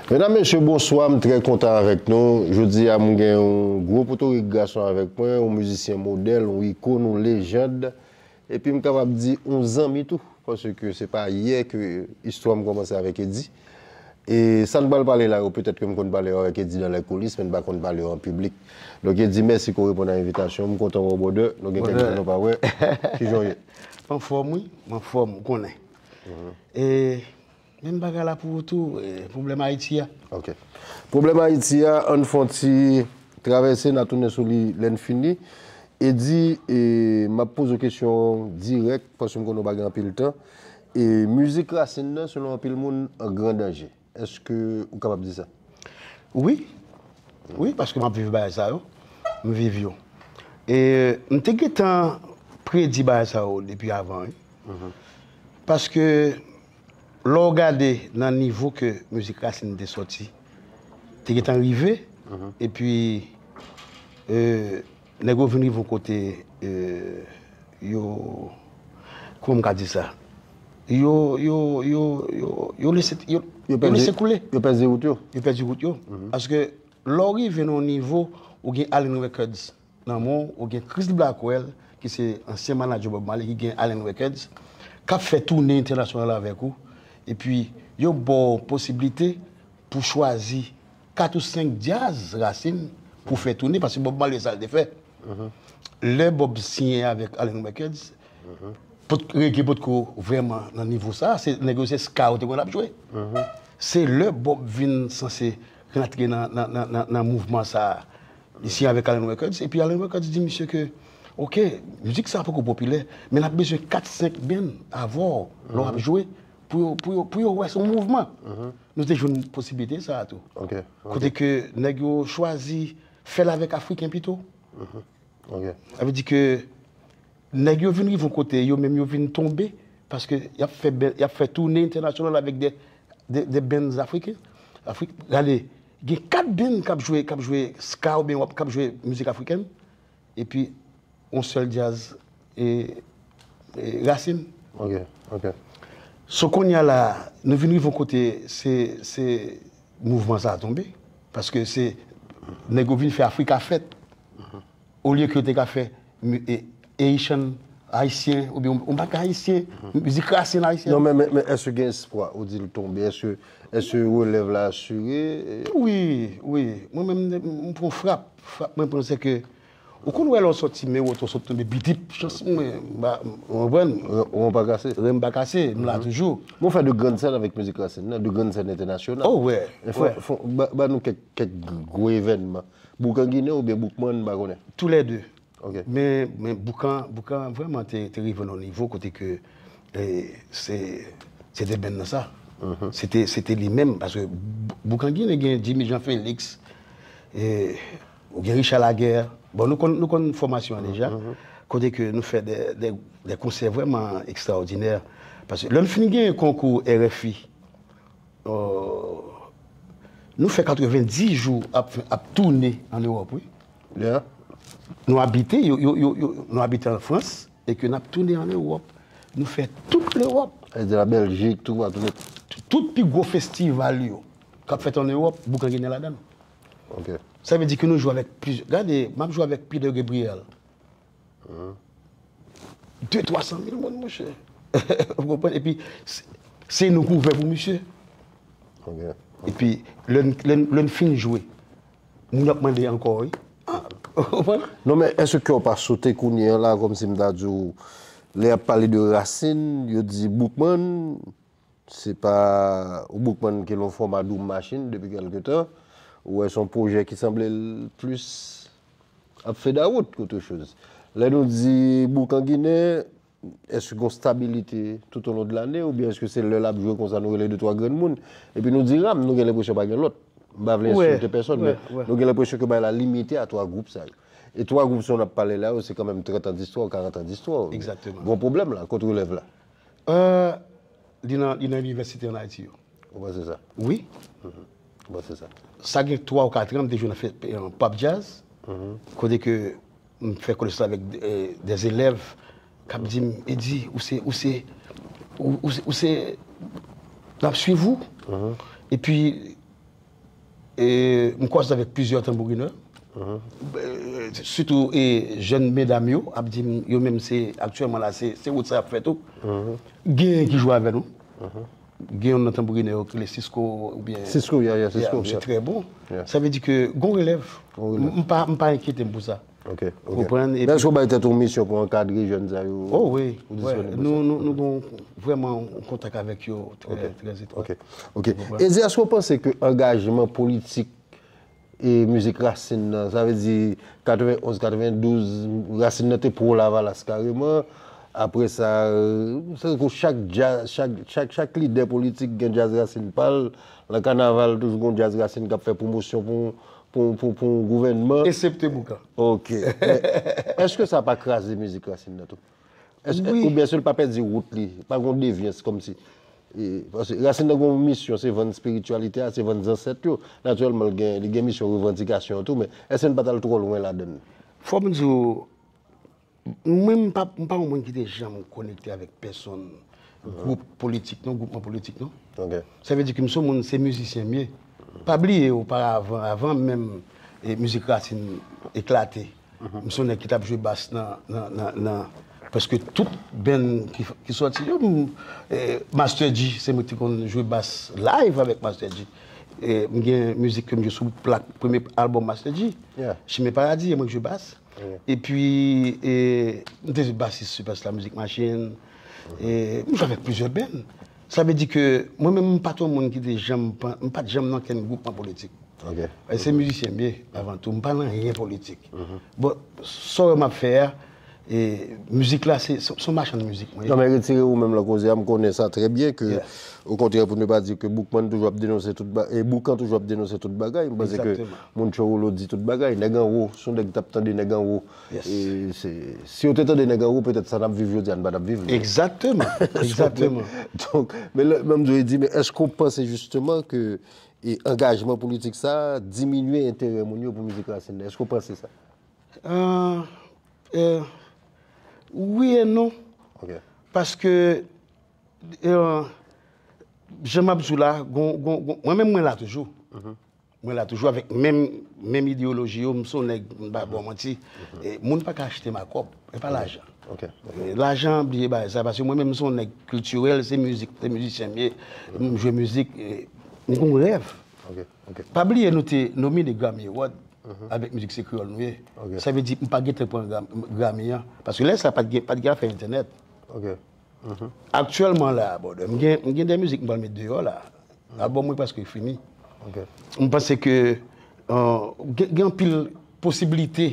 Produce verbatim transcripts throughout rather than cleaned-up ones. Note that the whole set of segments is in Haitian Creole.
Medam, mesye, bonswa, m trè kontan avèk nou. Jodi a, m gen yon gwo potorik gason avèk mwen, yon mizisyen modèl, yon ikòn, yon lejand. Epi m kapab di yon zanmi tou, paske se pa yè ke istwa m kòmanse avèk Eddy. E sa n pral pale la yo, petèt ke m konn pale yo avèk Eddy dans les coulisses, men n pa konn pale yo an piblik. Donk, Eddy, mèsi ke w reponn a envitasyon. M kontan wè w, brother. Nou gen kèk jou nou pa wè. Kijan w ye? M anfòm, wi. M anfòm, ou konnen. E menm bagay la pou ou tou, e, pwoblèm Ayiti a. Ok. Pwoblèm Ayiti a, ann fè yon ti travèse, n a tounen sou li lè n fini. Eddy, e, m ap poze w kesyon dirèk, paske m konnen w pa gen anpil tan. E mizik rasin nan, selon anpil moun, an gran danje. Èske ou kapab di sa? Wi. Wi, paske m ap viv bagay sa yo. M viv yo. E m te gentan predi bagay sa yo depi avan, wi. Paske lè w gade nan nivo ke mizik rasin te sòti, te gentan rive, epi, e, nèg yo vin rive yon kote, e, yo, kòman m ka di sa? Yo, yo, yo, yo, yo lese, yo, yo lese koule. Yo pèdi wout yo. Yo pèdi wout yo. Paske lè w rive nan yon nivo, ou gen Allen Records nan men w, ou gen Chris Blackwell, ki se ansyen manadjè Bob Marley, ki gen Allen Records, k ap fè toune entènasyonal avèk ou. Epi, yo ba w posiblite pou chwazi kat ou senk djaz rasin pou fè toune, paske Bob Marley sa l te fè. Lè Bob siyen avèk Allen Records, pot, reggae potko vrèman nan nivo sa, se nèg yo se ska yo te konn ap jwe. Se lè Bob vin sanse rantre nan, nan, nan, nan, nan mouvman sa, li siyen avèk Allen Records, epi Allen Records di misye ke, ok, mizik sa poko popilè, men n ap bezwen kat senk band avè w lè w ap jwe, pou yo, pou yo, pou yo wè se yon mouvman. Nou te jwenn posiblite sa a tou. Ok, ok. Kote ke nèg yo chwazi fè l avèk Afriken pito. Ok. Sa vle di ke nèg yo vin rive yon kote, yo menm yo vin tonbe, paske y ap fè bè-, y ap fè toune entènasyonal avèk de, de, de bands afriken. Afrik, gade, gen kat band k ap jwe, k ap jwe ska oubyen k ap jwe mizik afrikèn, epi yon sèl djaz e, e rasin. Ok, ok. So kounye a la, nou vin rive yon kote, se, se mouvman sa a tonbe, paske se nèg yo vin fè Afrika fèt. Olye ke yo te ka fè mi-, e, Haitian, ayisyen, oubyen yon, yon bagay ayisyen, mizik rasin ayisyen. Non, men, men, men èske gen espwa? Ou di l tonbe. Èske, èske relèv la asire? Wi, wi. Mwen menm, m, m pran frap. Frap mwen pran, se ke ou konn wè lè w sòti, men woto sot tonbe bidip. Chans mwen, m pa, ou konprann? Ren, ren pa kase. Ren m pa kase, m la toujou. Men w fè de grann sèn avèk mizik rasin nan, de grann sèn entènasyonal. Oh, wè, wè. Fò, fò, ba, ba nou kèk, kèk gwo evènman. Boukan Ginen oubyen Boukman, m pa konnen. Toulède. Ok. Men, men Boukan, Boukan vrèman te, te rive nan yon nivo kote ke, e, se, se te band nan sa. Se te, se te li menm, paske Bou-, Boukan Ginen gen Jimmy Jean Félix, e, ou gen Richard Laguerre. Bon, nou konn, nou konn fòmasyon an deja. Kote ke nou fè de, de, de konsè vrèman ekstraòdinè. Paske lè n fin gen konkou R F I, nou fè katrevenndis jou ap, ap toune ann Ewòp, wi. Nou abite, yo, yo, yo, yo, nou abite an Frans, e ke n ap toune ann Ewòp. Nou fè tout Lewòp. Sa vle di la Bèljik, toupatou nèt. Tout, tout pi gwo festival yo k ap fèt ann Ewòp, Boukan Ginen ladan l. Ok. Sa vle di ke nou jwe avèk plizyè, gade, m ap jwe avèk Peter Gabriel. De, twa san mil moun, monchè. Ou konprann? Epi, se, se nou k ouvè pou misye. Ok. Epi, lè n, lè n, lè n fin jwe, moun ap mande ankò, wi. Ah, ou konprann? Non, men èske kè w pa sote kounye a la, kòmsi m ta di w, lè y ap pale de rasin, yo di Boukman, se pa, ou Boukman ki nan fòma Doum Machin depi kèlke tan, ou wè se yon pwojè ki sanble l plis ap fè dawout k'otre choz. Lè nou di Boukan Ginen, èske gon stabilite tout au long de l'année, oubyen èske se lè l ap jwe konsa nou rele de twa grenn moun, epi nou di ram, nou gen lenpresyon pa gen lòt. M pa vle ensilte pèsòn, men nou gen lenpresyon ke bagay la limite a twa gwoup sa yo. E twa gwoup sa yo n ap pale la yo, se kanmenm trant an distwa ou karant an distwa. Egzakteman. Gon pwoblèm la, kot relèv la? Euh, li nan, li nan inivèsite ann Ayiti yo. Ou panse sa? Wi. Ou panse sa? Sa gen twa ou kat an, m te jwe nan fè, euh, pop jazz, kote ke m fè konesans avèk, euh, de zelèv k ap di m, Eddy, ou se, ou se, ou, ou se, ou se, n ap swiv ou. Epi, E, m konvèse avèk plizyè tanbourinè. E, sitou e, jèn medam yo ap di m, yo menm se aktyèlman la, se, se wout sa y ap fè tou. Genyen ki jwe avè nou. Gen youn nan tanbourinè yo ki rele Cisco oubyen Cisco, yeah, yeah, Cisco, yeah, misye trè bon. Sa vle di ke gon relèv. M pa, m pa enkyete m pou sa. Ok, ok. Konprann? Men èske w bay tèt ou misyon pou ankadre jèn sa yo? Oh wi. Ou disponib pou sa? Nou, nou, nou gon vrèman yon kontak avèk yo trè, trè etwat. Ok, ok. Ezi, èske w panse ke angajman politik e mizik rasin nan, sa vle di katrevenn onz, katrevenn douz, rasin nan te pwo Lavalas kareman. Apre sa, se tankou chak djaz, chak, chak, chak lidè politik gen djaz rasin pa l. Nan kanaval, toujou gon djaz rasin k ap fè pwomosyon pou, pou, pou, pou yon gouvènman. Eksepte Boukan. Ok. Men, èske sa pa kraze mizik rasin nan tou? Èske, oubyen èske l pa pèdi wout li? Pa gon devyans kòmsi. E, paske rasin nan gon misyon, se vann espirityalite a, se vann zansèt yo. Natirèlman, li gen, li gen misyon revandikasyon an tou, men èske n pa t al twò lwen ladann? Fò m di w, mwen, m pa, m pa yon moun ki te janm konekte avèk pèsonn, gwoup politik non, gwoupman politik non. Sa vle di ke m se yon moun, se mizisyen m ye. Pa bliye, oparavan, avan menm e, mizik rasin eklate, m se yon nèg ki t ap jwe bas nan, nan, nan, nan prèske tout band ki, ki sòti yo. M, e, Master G, se mwen ki te konn jwe bas live avèk Master G. E, m gen mizik ke m jwe sou plak premye albòm Master G. Chimen Paradi, e mwen ki jwe bas. Epi, e, m te basis Superstar Music Machine. E, m jwe avèk plizyè band. Sa vle di ke mwen menm, m pa t yon moun ki te janm, m pa t janm nan kenn gwoupman politik. E se mizisyen m ye, avan tou. M pa nan anyen politik. Bon, sa w wè m ap fè a, e, mizik la, se, se, se yon machann mizik mwen ye. Non, men retire ou menm nan koze a, m konnen sa trè byen ke, okontrè, pou ne pa di ke Boukman toujou ap denonse tout ba-, e Boukan toujou ap denonse tout bagay. M panse ke moun Chorolo di tout bagay. Nèg anwo, se yon nèg ki t ap tande nèg anwo. E se, si yo te tande nèg anwo, petèt sa n ap viv jodi a, n pa t ap viv li. Egzakteman. Egzakteman. Donk, men lè, men m di, men èske w panse jisteman ke e angajman politik sa a diminye enterè moun yo pou mizik rasin nan? Èske w panse sa? Ah, eh, wi e non. Paske, eh, jan m ap di w la, gon, gon, gon, mwen menm, mwen la toujou. Mwen la toujou avèk menm, menm ideyoloji yo, m se yon nèg, m pa ba w manti. E moun pa ka achte m a kòb, e pa lajan. E lajan, bliye bagay sa, paske mwen menm, m se yon nèg kiltirèl, se mizik, se mizisyen m ye, m jwe mizik, e m gon rèv. Pa bliye, nou te nomine Grammy Award avèk mizik Se Kreyòl Nou Ye. Sa vle di, m pa gentan pran Gram-, Grammy an, paske lè sa, pa t gen, pa t gen afè entènèt. Aktyèlman la, brother, m gen, m gen de mizik m pral met deyò la. Albòm mwen prèske fini. M panse ke, euh, gen, gen anpil posiblite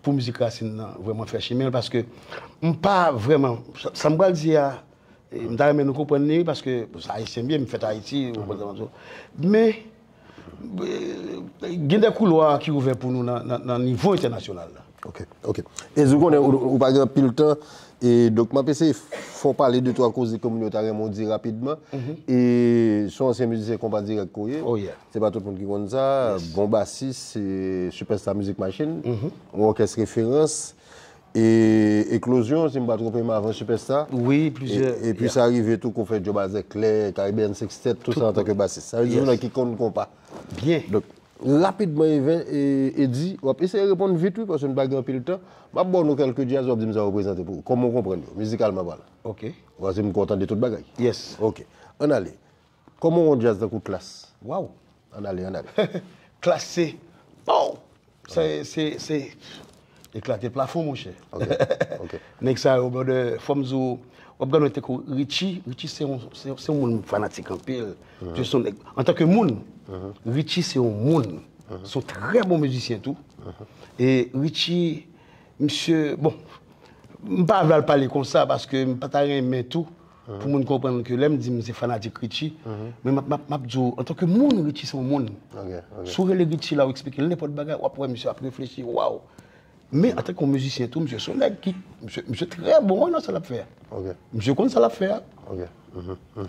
pou mizik rasin nan vrèman fè chimen l, paske m pa vrèman, sa, sa m pral di a, e m ta renmen nou konprann li, paske bon, se ayisyen m ye, m fèt Ayiti, ou konprann sa m ap di w. Men, e, gen de koulwa ki ouvè pou nou nan, nan, nan nivo entènasyonal la. Ok, ok. Ezi, ou konnen, ou, ou pa gen anpil tan, e donk m ap eseye fè w pale de twa koze ke moun yo ta renmen w di rapidman. E se yon ansyen mizisyen Konpa Dirèk ke w ye. Se pa tout moun ki konn sa. Bon basis, se Superstar Music Machine, yon òkès referans. E Eklozyon, si m pa twonpe m, avan Superstar. Wi, plizyè. E, epi sa rive tou ke w fè djòb a Zèklè, Caribbean Sextet, tou sa antanke basis. Sa vle di ou nan ki konn konpa. Byen. Donk, rapidman, Even, e, Edi, w ap eseye reponn vit, wi, paske nou pa gen anpil tan. M ap ba w non kèlke djaz, w ap di m sa yo reprezante pou ou. Kòman w konprann yo, mizikalman palan. Ok. Paske m kwè w tande tout bagay. Yes. Ok. Ann ale. Kòman w wè yon djaz tankou Klass? Waw. Ann ale, ann ale. Klass se, pow! Se, se, se eklate plafon, monchè. Ok, ok. Nèg sa yo, brother, fò m di w, w ap gade yon tankou Richie. Richie se yon, se, se yon moun m fanatik anpil. Se yon nèg, antanke moun, Richie se yon moun. Se yon trè bon mizisyen tou. E Richie, misye, bon, m pa vle al pale konsa paske m pa ta renmen tou pou moun konprann ke lè m di m se fanatik Richie, men m ap, m ap, m ap di w, antanke moun, Richie se yon moun. Si w rele Richie la, w eksplike l nenpòt bagay, w ap wè misye ap reflechi, waw. Men antanke yon mizisyen tou, misye se yon nèg ki, misye, misye trè bon wi nan sa l ap fè a. Misye konn sa l ap fè a.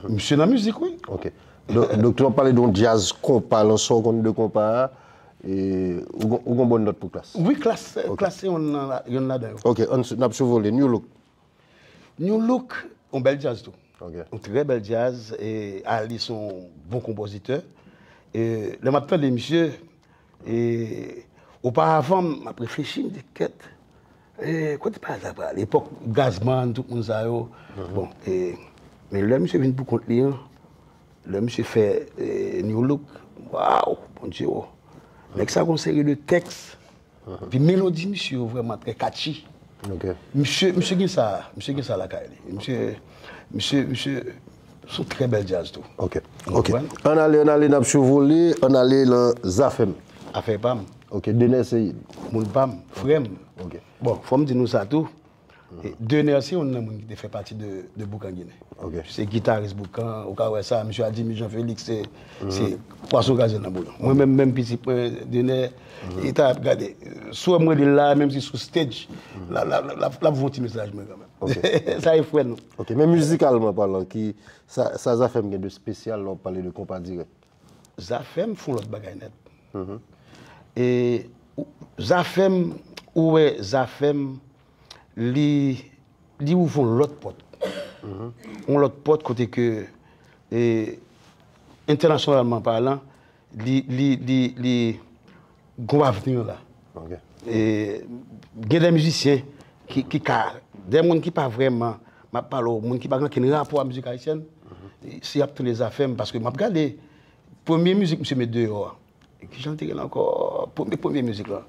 Misye nan mizik, wi. Ok. Donk, donk, tou w ap pale de yon djaz konpa, lan sa w konn de konpa a, e, ou gon, ou gon bon nòt pou Klass? Wi, Klass, Klass se yonn nan la, yonn ladan yo. Ok, ann, n ap sivole. New Look. New Look, yon bèl djaz tou. Ok. Yon trè bèl djaz, e Ali se yon bon konpozitè. E, lè m ap tande misye, e, oparavan, m ap reflechi, m di, kèt, e, kote pale sa pral? Epòk Gazman, tout moun sa yo. Bon, e, men lè misye vin pou kont li an, lè misye fè, e, New Look, waw, Bondye, o. Nèg sa gon seri de tèks, epi melodi misye yo vrèman trè catchy. Ok. Misye, misye gen sa, misye gen sa lakay li. Misye, misye, misye, se yon trè bèl djaz tou. Ok, ok. Ann ale, ann ale, n ap sivole, ann ale nan Zafèm. Afè pa m. Ok, Dener Ceïd. Moun pa m, frè m. Ok. Bon, fò m di nou sa tou. E Dener se youn nan moun ki te fè pati de, de Boukan Ginen. Ok. Se gitaris Boukan, ou ka wè sa, misye Adimi Jean Félix, se, se pwason kraze nan bouyon. Mwen menm, menm pitit mwen, Dener, li ta ap gade. Si w wè m rele l la, menm si sou stage, l ap, l ap, l ap, l ap voye yon ti mesaj mwen kanmenm. Ok. Sa e frè nou. Ok, men mizikalman palan, ki, sa, sa Zafèm gen de espesyal lè w ap pale de konpa dirèk? Zafèm fè yon lòt bagay nèt. E, ou, Zafèm, ou wè Zafèm, li, li ouvri yon lòt pòt. Yon lòt pòt kote ke, e, entènasyonalman palan, li, li, li, li gon avni la. Ok. E, gen de mizisyen ki, ki ka, de moun ki pa vrèman, m ap pale w, moun ki pa gen okenn rapò a mizik ayisyèn, si y ap tande Zafèm, paske m ap gade, premye mizik misye met deyò a. Kijan l te rele ankò? Premye, premye mizik la.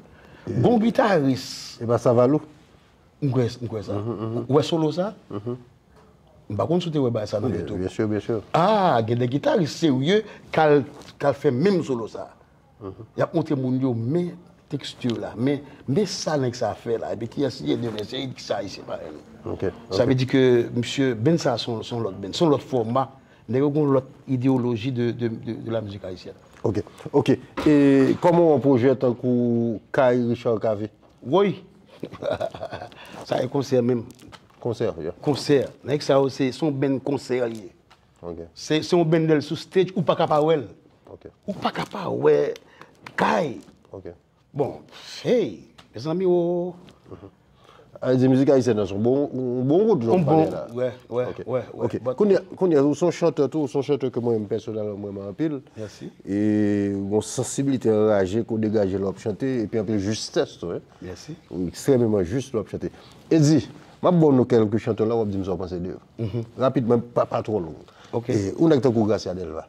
Gon gitaris. E pa Savalou? M kwè, m kwè sa. Ou wè solo sa? M pa konn si w te wè bagay sa nan YouTube. Byen si, byen si. Ah, gen de gitaris serye k al, k al fè menm solo sa. Y ap montre moun yo men teksti la, men, men sa nèg sa fè la, epi kiyès li ye, Dener Ceïd, ki sa ayisyen parèy nou. Ok, sa vle di ke misye, band sa se yon, se yon lòt band, se yon lòt fòma. Nèg yo gen yon lòt ideyoloji de, de, de, de la mizik ayisyèn. Ok, ok. E kòman w wè pwojè tankou kay Richard Cavé? Woy! Sa e konsè menm. Konsè, yeah. Konsè. Nèg sa yo se, se yon band konsè li ye. Ok. Se, se yon band lè l sou stage, ou pa ka pa wè l. Ok. Ou pa ka pa wè kay. Ok. Bon, hey, mezanmi, o. A di mizik ayisyèn nan se yon bon, yon bon wout, jan w pale la. Wè, wè, wè, wè. Ok. Kounye a, kounye a, ou se yon chantè tou, ou se yon chantè ke mwen menm pèsonèlman m renmen anpil. Mèsi. E yon sansibilite anraje ke w degaje lè w ap chante, epi anpil jistès tou, wi. Mèsi. Ou ekstrèmeman jis lè w ap chante. Eddy, m ap ba w non kèlke chantè la, w ap di m sa w panse de yo. Rapidman, pa, pa twò long. Ok. E, yon nèg tankou Gracia Delva.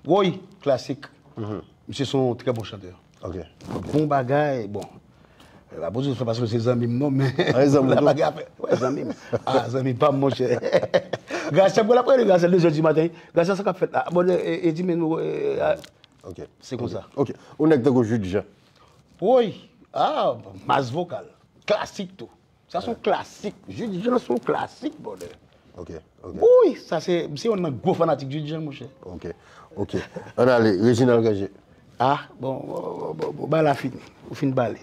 Woy, klasik. Misye se yon trè bon chantè. Ok. Bon bagay, bon. E, pa bezwen fè paske se zanmi m non, men. Ah, e zanmi w tou? Bagay afè. Wè, zanmi m. Ah, zanmi pa m, monchè. Gracia, bon, l ap rele Gracia de zè di maten. Gracia, sa k ap fèt la? Bon, e, e, di men nou, e, a. Ok. Se konsa. Ok. Yon nèg tankou Jude Jean. Woy. Ah, mas vokal. Klasik tou. Sa se yon klasik. Jude Jean se yon klasik, brother. Ok, ok. Woy, sa se, se youn nan gwo fanatik Jude Jean, monchè. Ok, ok. Ann ale, Reginald Granger. Ah, bon, bon, bon, bon, bagay la fini. Ou fin pale.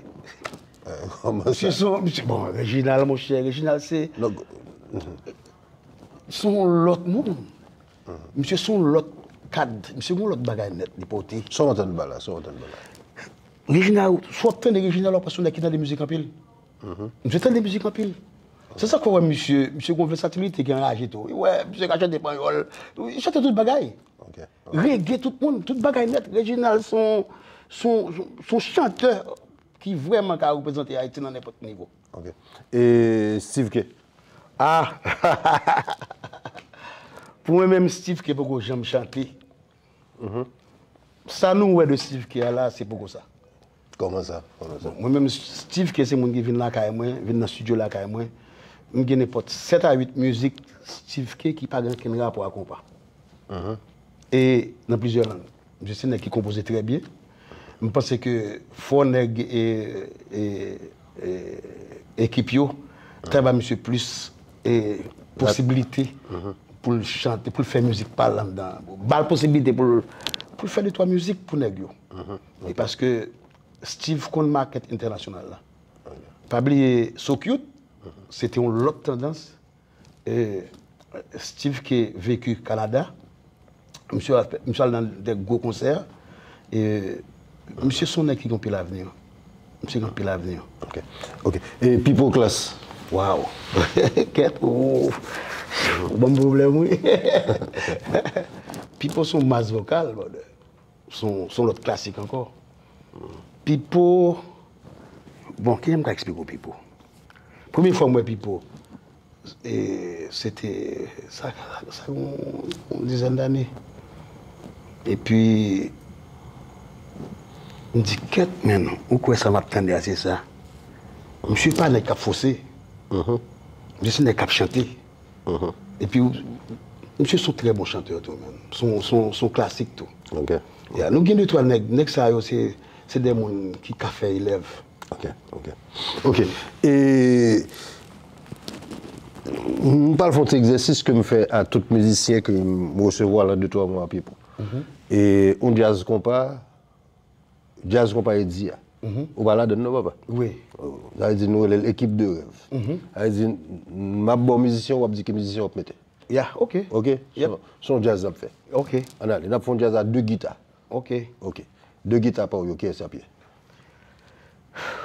Misye se yon, misye, bon, Reginald, monchè, Reginald se, se yon lòt moun. Misye se yon lòt kad, misye gen yon lòt bagay nèt li pote. Sa w antann ba la, sa w antann ba la. Reginald, si w ap tande Reginald, w ap wè se yon nèg ki tande mizik anpil. Misye tande mizik anpil. Se sa k fè w wè misye, misye gen yon vèsatilite ki anraje tou. Ou wè, misye ka chante panyòl, li chante tout bagay. Ok, ok. Rege tout moun, tout bagay nèt. Reginald se yon, se yon, se yon chantè ki vrèman ka reprezante Ayiti nan nenpòt nivo. Ok. E Steve K? Ah! Pou mwen menm, Steve K poko janm chante. Sa nou wè de Steve K a la, se poko sa. Kòman sa? Kòman sa? Bon, mwen menm, Steve K se moun ki vin lakay mwen, vin nan estidyo lakay mwen. M gen nenpòt sèt a uit mizik Steve K ki pa gen okenn rapò a konpa. E nan plizyè lang. Misye se nèg ki konpoze trè byen. M panse ke fò nèg e, e, e, ekip yo ta ba misye plis e posiblite pou l chante, pou l fè mizik pa l anndan. Ba l posiblite pou l, pou l fè de twa mizik pou nèg yo. E paske Steve konn makèt entènasyonal la. Pa bliye So Cute, se te yon lòt tandans. E Steve K vécu Canada. Misye al, misye al nan de gwo konsè. E misye se yon nèg ki gen anpil avni. Misye gen anpil avni. Ok. Ok. E Pipo Class? Waw. Kèt, ou, ou ban m pwoblèm, wi. Pipo se yon mas vokal, brother. Se yon, se yon lòt klasik ankò. Pipo, bon, kijan m ka eksplike w Pipo? Premye fwa m wè Pipo, e, se te, sa, sa, sa, yon, yon dizèn dane. Epi, m di, kèt, men, ou kwè sa m ap tande a, se sa? Misye pa nèg k ap fose. Misye se nèg k ap chante. Epi, misye se yon trè bon chantè tou, menm. Se yon, se yon, se yon klasik tou. Ok. Ya, nou gen de twa nèg. Nèg sa yo, se, se de moun ki ka fè elèv. Ok, ok. Ok. E, m pral fè yon ti egzèsis ke m fè a tout mizisyen ke m resevwa lan de twa mwa, Pipo. E, yon djaz konpa, djaz konpa Eddy a. Ou pa ladann non, papa. Wi. Sa vle di nou rele l ekip de rèv. Sa vle di, m ap ba w mizisyen, w ap di ki mizisyen w ap mete. Ya, ok. Ok? Yep. Se, se yon djaz n ap fè. Ok. Ann ale, n ap fè yon djaz a de gita. Ok. Ok. De gita pa w yo, kiyès y ap ye?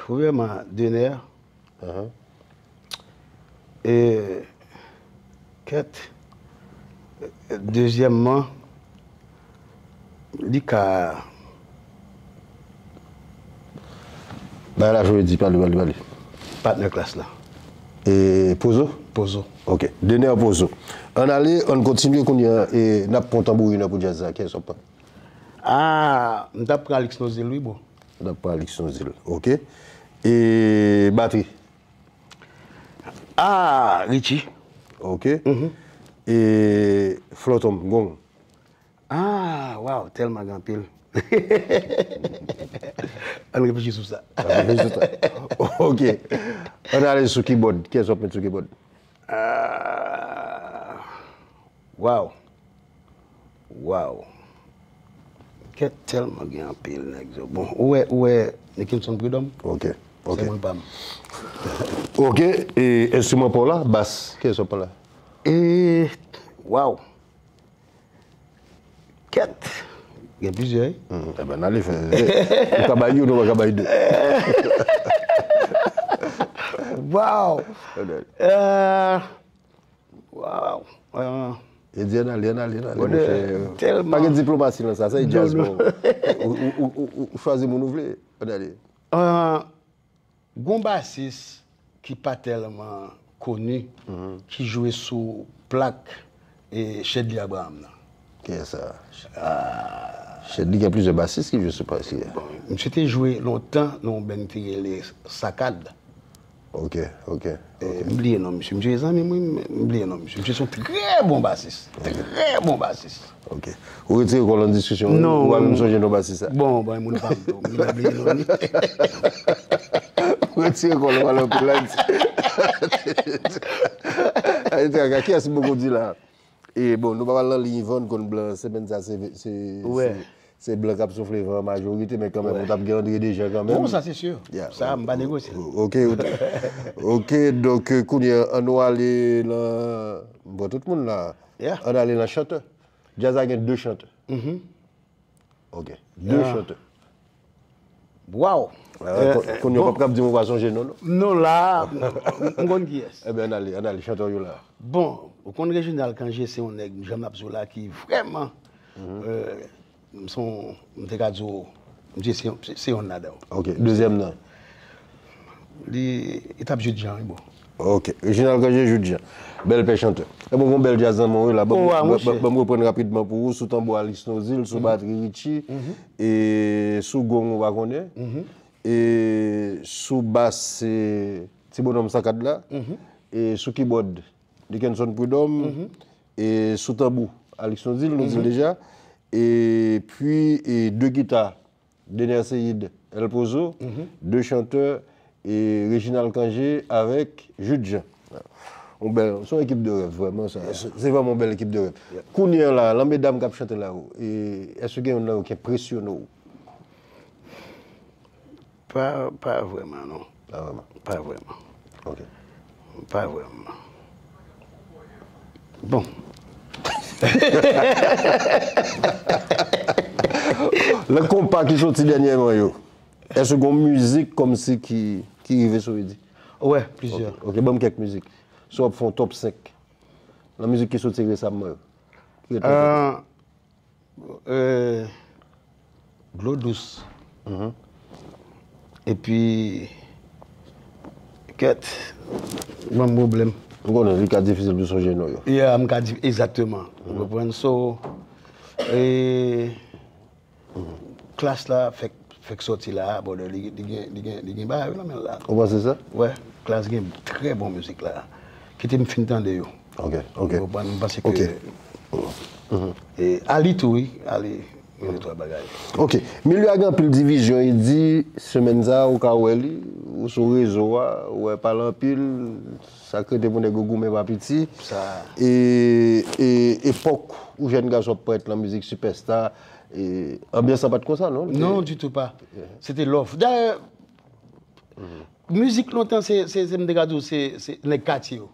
Premyèman, Dener. E, kèt. Dezyèmman, li ka. Bay la, Joe, di, pale, pale, pale. Patnè klas la. E, Pozo? Pozo. Ok. Dener Pozo. Ann ale, ann kontinye kounye a, e n ap pran tanbourin nan pou djaz la. Kiyès w ap pran? Ah, m t ap pran Alix Nozil, wi, bro. N ap pran Alix Nozil. Ok. E batri? Ah, Richie. Ok. E flòt, gong? Ah, waw, tèlman gen anpil. Ann reflechi sou sa. Ann reflechi sou sa. Ok. Ann ale sou kibòd. Kiyès w ap met sou kibòd? Ah, waw. Waw. Kèt, tèlman gen anpil nèg yo. Bon, ou wè, ou wè Nickinson Prud'homme? Ok, ok. Se moun pa m. Ok, e enstriman pa w la, bas, kiyès w ap pran la? E, waw. Kèt, gen plizyè, wi. Hmm, enben, n ale fè. Ou ka bay youn, ou pa ka bay de. Waw. Ok. Euh, Waw. Ah. E di, ann ale, ann ale, ann ale, monchè. Tèlman. Pa gen diplomasi nan sa, se jazz, bon. Ou, ou, ou, ou, ou chwazi moun ou vle. Ann ale. Ah, gon basis ki pa tèlman koni, ki jwe sou plak e Shedly Abraham nan. Kiyès sa? Ah. Shedly gen plizyè basis ki jwe sou plak sa. Bon, misye te jwe lontan nan yon band ki rele Sakad. Ok, ok, ok. M bliye non misye. Misye se zanmi mwen, m bliye non misye. Misye se yon trè bon basis. Trè bon basis. Ok. Ou retire kò w nan diskisyon an, non, ou al menm sonje non basis sa. Bon, bon, moun pa m tou. M bliye non li. Ou retire kò w, ou pale anpil la. Kiyès m poko di la? E bon, nou pa pral nan liy van, n konn blan, semèn sa, se, se, se, se blan k ap soufle van an majorite, men kanmenm, ou t ap gen Andre Dejean kanmenm. Bon, sa se si. Sa, m pa negosye l. Ok, ok, donk, kounye a, ann nou ale nan, m pran tout moun la. Ann ale nan chantè. Djaz la gen de chantè. Ok. De chantè. Waw. Kounye a w p ap kab di m ou pa sonje non, non. Non, la, m konn kiyès. Ebyen, ann ale, ann ale, chantè w yo la. Bon, ou konn Reginald Cangé, se yon nèg, jan m ap di w la, ki vrèman, euh, m se yon, m te ka di w, m di se yon, se, se yon ladan yo. Ok, dezyèm nan. Li, li t ap Jude Jean, wi, bon. Ok. Reginald Cangé, Jude Jean. Bèl pè chantè. E bon, gon bèl djaz nan men w, wi, la. Ban m, ban, ban m reprann rapidman pou ou. Sou tanbou, Alix Nozil. Sou batri, Richie. E sou gong, ou pa konnen. E sou bas, se ti bonòm Sakad la. E sou kibòd, Nickenson Prud'homme. E sou tanbou, Alix Nozil, nou di l deja. Epi, e de gita, Dener Ceïde, El Pozo, de chantè, e Reginald Cangé avèk Jude Jean. Yon bèl, se yon ekip de rèv, vrèman, sa. Se, se vrèman yon bèl ekip de rèv. Kounye a la, lan medam k ap chante la, e, èske gen youn nan yo ki enpresyone w? Pa, pa vrèman, non. Pa vrèman. Pa vrèman. Ok. Pa vrèman. Bon. Lan konpa ki soti dènyèman yo, èske gon mizik kòmsi ki, ki rive sou Eddy? Wi, plizyè. Ok, ok, ban m kèk mizik. Si w ap fè yon top senk lan mizik ki soti resamman yo. Ki ret nan tèt ou? Euh, euh, Dlo dous. Epi, kèt, ban m pwoblèm. M konnen li ka difisil pou sonje non yo. Yeah, m ka di, egzakteman. Ou konprann? So, e, Klass la fèk, fèk sòti la, brother, li, li gen, li gen, li gen bagay nan men l la. Ou panse sa? Wè, Klass gen trè bon mizik la. Kite m fin tande yo. Ok, ok. Ou konprann? M panse ke, e, Ali tou, wi, Ali, gen de twa bagay. Ok. Milye a gen anpil divizyon, e di, semèn sa a, ou ka wè li, ou sou rezo a, ou wè pale anpil, sa k rete pou nèg yo goumen pa piti. Sa. E, e, epòk ou jèn gason ap parèt lan mizik sipèsta, e, anbyans lan pa t konsa, non? Non, ditou pa. Se te love. Dayè, mizik lontan, se, se, se, m te ka di w, se, se nèg katye yo.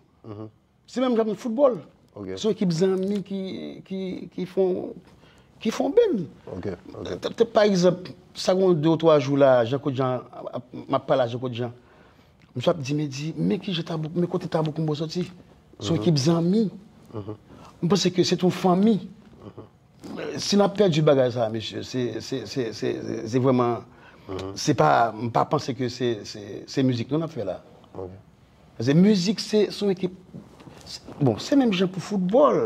Se menm jan foutbòl. Ok. Se yon ekip zanmi ki, ki, ki fè yon, ki fè yon benn. Ok, ok. T-, t-, pa egzanp, sa gen de ou twa jou la, Jean Claude Jean, ap, ap, m ap pale a Jean Claude Jean. Misye ap di, men di, men ki jan Tabou, men kote Tabou Combo sòti? Se yon ekip zanmi. M panse ke se yon fanmi. Si n ap pèdi bagay sa, mesye, se, se, se, se, se vrèman, se pa, m pa panse ke se, se, se mizik non n ap fè la. Ok. Paske mizik, se, se yon ekip, se, bon, se menm jan pou foutbòl.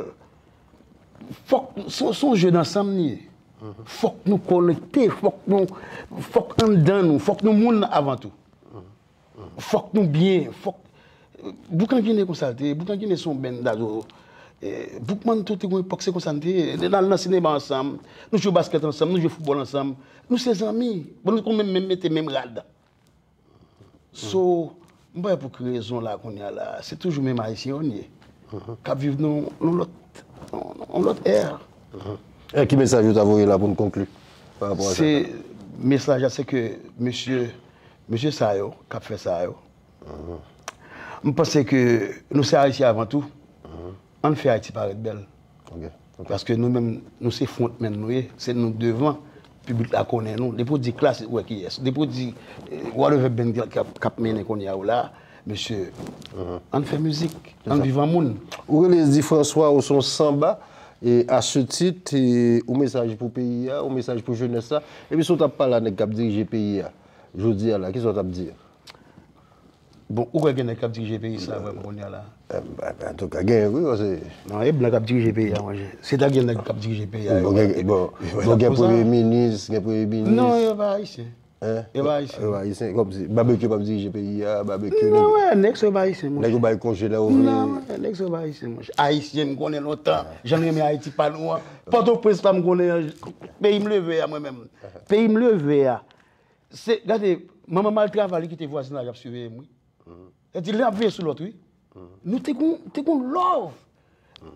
Fòk, se, se yon jeu d'ensemble li ye. Fòk nou konekte, fòk nou, fòk anndan nou, fòk nou moun avan tou. Fòk nou byen, fòk, Boukan Ginen konsa l te ye, Boukan Ginen se yon benn dado, e, Boukman tou te gon epòk se konsa n te ye. N al nan sinema ansanm, nou jwe baskèt ansanm, nou jwe foutbòl ansanm, nou se zanmi. Bon, nou konn menm, menm mete menm rad. So, m pa wè pou ki rezon la kounye a la, se toujou menm Ayisyen yo n ye. K ap viv nan yon lòt, yon lòt è. E ki mesaj ou ta voye la pou n konkli pa rapò a sa? Se, mesaj la, se ke mesye, mesye sa yo, k ap fè sa yo, m panse ke nou se Ayisyen avan tou. Ann fè Ayiti parèt bèl. Ok, ok. Paske nou menm, nou se frontman nou ye, se nou devan. Piblik la konnen nou. Depi w di Klass, ou wè kiyès. Depi w di, e, whatever band k ap, k ap mennen kounye a yo la, mesye, ann fè mizik, ann viv an moun. Ou rele Eddy François, ou se yon sanba, e, à ce titre, e, ou mesaj pou peyi a, ou mesaj pou jenès la, epi si w t ap pale a nèg k ap dirije peyi a, jodi a la, kisa w t ap di? Bon, ou kwè gen nèg k ap dirije peyi sa vrèman kounye a la? Antouka, genyen wi, paske. Non, e blan k ap dirije peyi a, monchè. Si ta gen nèg k ap dirije peyi a, yo pa t ap fè sa. Bon, gen premye minis, gen premye minis. Non, yo pa ayisyen. Yo pa ayisyen. Yo pa ayisyen, kòmsi Babekyou p ap dirije peyi a, Babekyou. Non, wè, nèg sa yo pa ayisyen, monchè. Nèg yo bay konje lè yo vle. Non, wè, nèg sa yo pa ayisyen, monchè. Ayisyen, m konnen lontan. Jan m renmen Ayiti pa nou an. Pòtoprens la, m konnen an, peyi m leve a, mwen menm. Peyi m leve a. Se, gade, manman m al travay, li kite vwazinaj ap siveye m, wi. Sa di, li ap veye sou lòt, wi. Nou te gon, te gon love.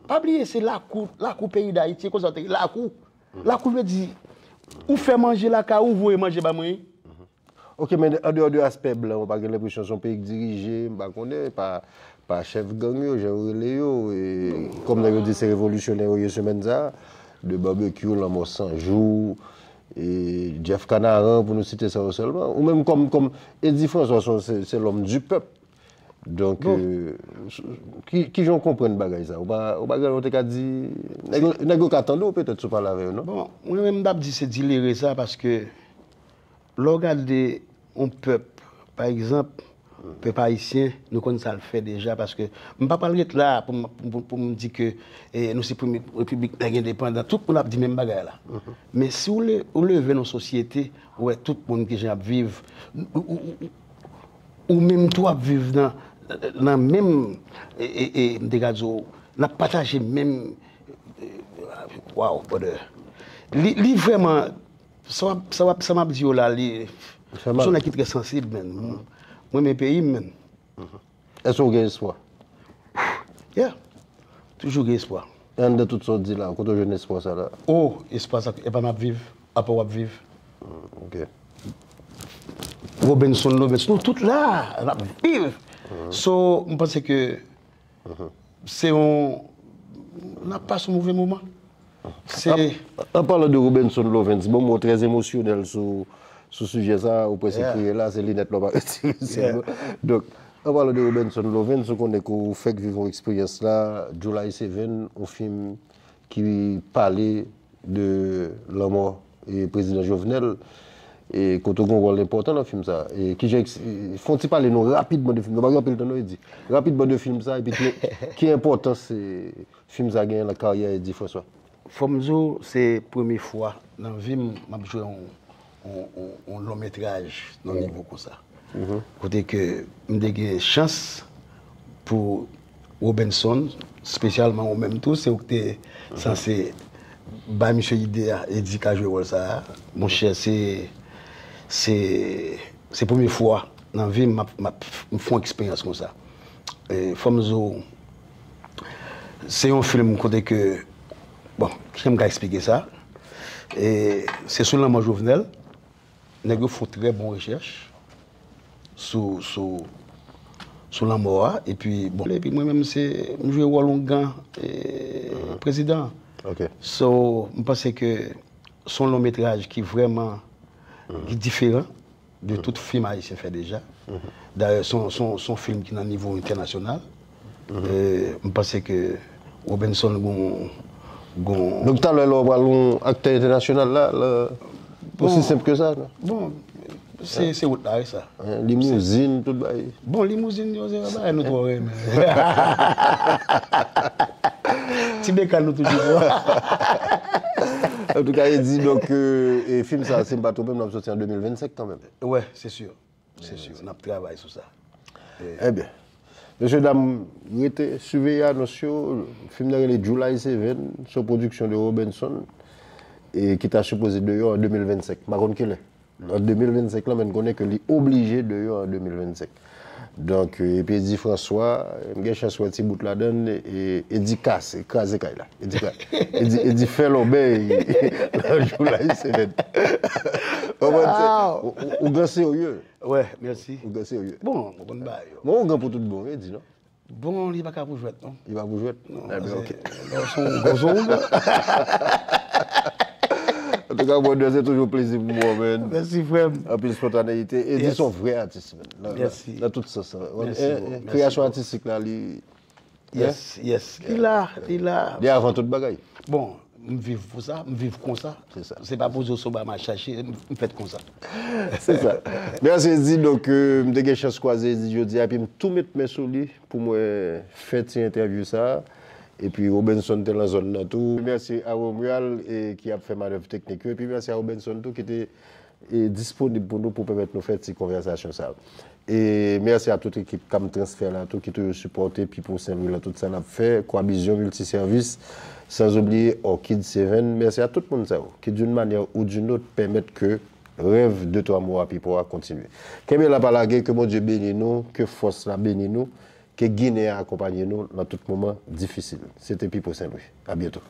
Pa bliye, se lakou, lakou peyi Dayiti, e konsa te ye, lakou. Lakou vle di, ou fè manje lakay ou, voye manje ba mwen. Ok, men andeyò de aspè blan, ou pa gen lenpresyon se yon peyi k dirije, m pa konnen, pa, pa chèf gang yo, jan yo rele yo, e, kòm nèg yo di se revolisyonè yo ye semèn sa a, de Babekyou, Lanmò San Jou, e, Jeff Canaran, pou nou site sa yo sèlman. Ou menm kòm, kòm Eddy François, se, se, se l'homme du peuple. Donk, e, ki, kijan w konprann bagay sa? Ou pa, ou pa gen anyen w te ka di, nèg yo, nèg yo ka tande w petèt si w pale avè yo, non? Bon, mwen menm m t ap di se dilere sa, paske lè w gade yon pèp, pa egzanp, pèp ayisyen, nou konn sa l fè deja, paske m pa pral ret la pou m, pou, pou m di ke, e, nou se premye repiblik nèg endepandan. Tout moun ap di menm bagay la. Men si w le-, ou leve nan sosyete, ou wè tout moun kijan ap viv, ou, ou, ou, ou menm tou ap viv nan, nan menm, e, e, e, m te ka di w, n ap pataje menm, e, waw, brother. Li, li vrèman, sa w ap, sa w ap, sa m ap di yo la, li, m se yon nèg ki trè sansib, man. M renmen peyi m, man. Èske w gen espwa? Yeah. Toujou gen espwa. E anndan tout sa w di la, kote w jwenn espwa sa la? Oh, espwa sa, epa m ap viv, apa w ap viv. Ok. Robenson Lovens, nou tout la, n ap viv. So, m panse ke se yon, n ap pase yon move moman. Se An, an palan de Robenson Lovens, bon, mo trè emosyonèl sou, sou sijè sa, ou prèske kriye la, se linèt la w pa retire sèlman. Donk, an palan de Robenson Lovens, ou konnen ke w fèk viv yon eksperyans la, July Seven, yon fim ki pale de lanmò e, prezidan Jovenel, e, kote w gen yon wòl enpòtan nan fim sa. E, kijan, e, fè yon ti pale nou rapidman de fim. Nou pa gen anpil tan non, Eddy. Rapidman de fim sa, epi ki, ki enpòtans, e, fim sa genyen nan karyè Eddy François? Fò m di w, se premye fwa nan vi m, m ap jwe yon, yon, yon, yon long metraj nan nivo konsa. Kote ke m te gen chans pou Robenson, espesyalman ou menm tou, se ou ki te sanse bay misye ide a, Eddy ka jwe wòl sa a. Monchè, se, se, se premye fwa nan vi m, m ap, m ap, m fè yon eksperyans konsa. E, fò m di w, se yon fim kote ke, bon, kijan m ka eksplike sa? E, se sou lanmò Jovenel, nèg yo fè yon trè bon rechèch sou, sou, sou lanmò a, epi, bon, epi mwen menm, se, m jwe wòl yon gan, e, prezidan. Ok. So, m panse ke se yon long metraj ki vrèman, ki diferan de tout fim ayisyen fè deja. Dayè, se yon, se yon, se yon fim ki nan nivo entènasyonal. E, m panse ke Robenson gon, gon Donk, talè la, w pral yon aktè entènasyonal la, la, osi senp ke sa, non? Bon, se, se wout la, wi, sa. Hein, limouzin, tout bagay. Bon, limouzin yo, se yon bagay nou twò renmen. Ti bekàn nou toujou pran. Antouka, Eddy, donk, euh, e fim sa, si m pa twonpe m, l ap soti an de mil vennsenk kanmenm. Wè, se si. Se si, n ap travay sou sa. Ebyen, mesye dam, rete siveye anons yo. Fim nan rele July Seven, se yon pwodiksyon de Robenson, e ki ta sipoze deyò an de mil vennsenk. M pa konn kilè. An de mil vennsenk lan, men n konnen ke li oblije deyò an de mil vennsenk. Donk, e, epi Eddy François, m gen chans wè ti bout ladan l, e, Eddy kase, kraze kay la. Eddy ka-, Eddy, Eddy fè lòbèy nan July Seven. Ou konprann, se, ou, ou, ou gen serye. Wè, mèsi. Ou gen serye. Bon, mwen konn bagay yo. Bon, ou gen pou tout bon, wi, di non. Bon, li pa ka pou jwèt, non. Li pa pou jwèt? Non, ebyen, ok. Lè w se yon gwo zong. Antouka, brother, se toujou plezi pou mwen, man. Mèsi, frè m. Anpil spontaneyite. Eddy se yon vrè atis, man. Nan, nan, nan tout sans, lan. Mèsi, bro. Kreyasyon atistik la, li Yes, yes. Li la, li la. Li avan tout bagay. Bon, m viv pou sa, m viv konsa. Se sa. Se pa pou di w se w ba m al chache, m, m fèt konsa. Se sa. Mèsi, Eddy. Donk, euh, m te gen chans kwaze Eddy jodi a, epi m tou met men sou li pou mwen fè ti entèvyou sa. Epi Robenson te lan zòn nan tou. Mèsi a Romuald, e, ki ap fè manèv teknik yo. Epi mèsi a Robenson tou ki te e disponib pou nou pou pèmèt nou fè ti konvèsasyon sa yo. E mèsi a tout ekip Kam Transfè la tou ki toujou sipòte Pipo Senlwi lan tout sa n ap fè, Kwabizyon Miltisèvis, sans oublier Orchid Seven. Mèsi a tout moun sa yo ki d'une manière ou d'une autre pèmèt ke rèv de twa mo a Pipo a kontinye. Kenbe la pa lage, ke Bondye beni nou, ke fòs la beni nou, ke Ginen an akonpaye nou nan tout moman difisil. Se te Pipo Senlwi. A byento.